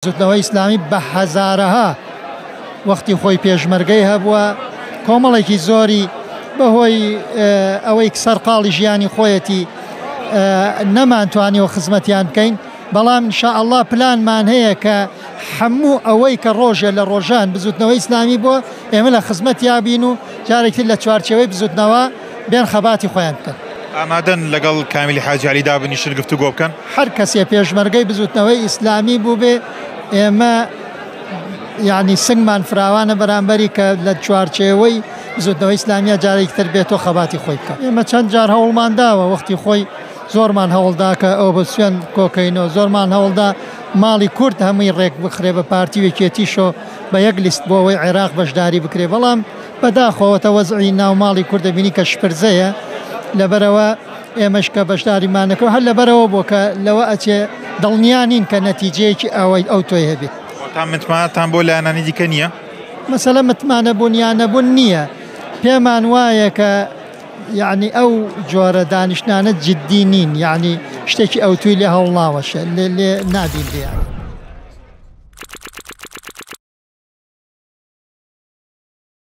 بزوتنەوەی ئیسلامی بە هەزارەها وەختی خۆی پێشمەرگەی هەبووە، کۆمەڵێکی زۆری بەهۆی ئەوەی سەرقاڵی ژیانی خۆیەتی نەمانتوانیوە خزمەتیان بکەین، بەڵام ان شاء اللە پلانمان هەیە کە هەموو ئەوەی کە ڕۆژێ لە ڕۆژان بزوتنەوەی ئیسلامی بووە ئێمە لە خزمەتیا بین و جارێکی تر لە چوارچێوەی بزوتنەوە بێن خەباتی خۆیان بکەن. ئامادەن لەگەڵ کامیلی حاجی عەلی دابنیشن گفتوگۆ بکەن؟ هەر کەسێ پێشمەرگەی بزوتنەوەی ئیسلامی بووبێ ئێمە یانی سنگمان فراوانە بەرامبەری کە لە چوارچێوەی بزوتنەوەی ئیسلامیە جارێکی تر بێتەوە خەباتی خۆی بکات. ئێمە چەند جار هەوڵمان داوە وەختی خۆی زۆرمان هەوڵدا کە ئۆپۆزسیۆن کۆکەینەوە، زۆرمان هەوڵدا ماڵی کورد هەمووی ڕێک بخرێ بە پارتی و یەکێتیشەوە بە یەک لیست بۆ ئەوەی عێراق بەشداری بکرێ، بەڵام بەداخەوە تە وەزعی ناو ماڵی کورد دەبینی کە شپرزەیە، لەبەرئەوە ئێمەش کە بەشداریمان نەکرد هەر لەبەرئەوە بووە کە لەوە ئەچێ دڵنیا نین کە نەتیجەیەکی ئەوەی ئەوتۆی هەبێ. واتە متمانەتان بۆ لایەنانی دیکە نییە؟ مەسەلە متمانە بوون یا نەبوون نییە، پێمان وایە کە یەعنی ئەو جۆرە دانیشتنانە جدی نین، یەعنی شتێکی ئەوتوی لێ هەڵناوەشێ، لێ نابینرێ.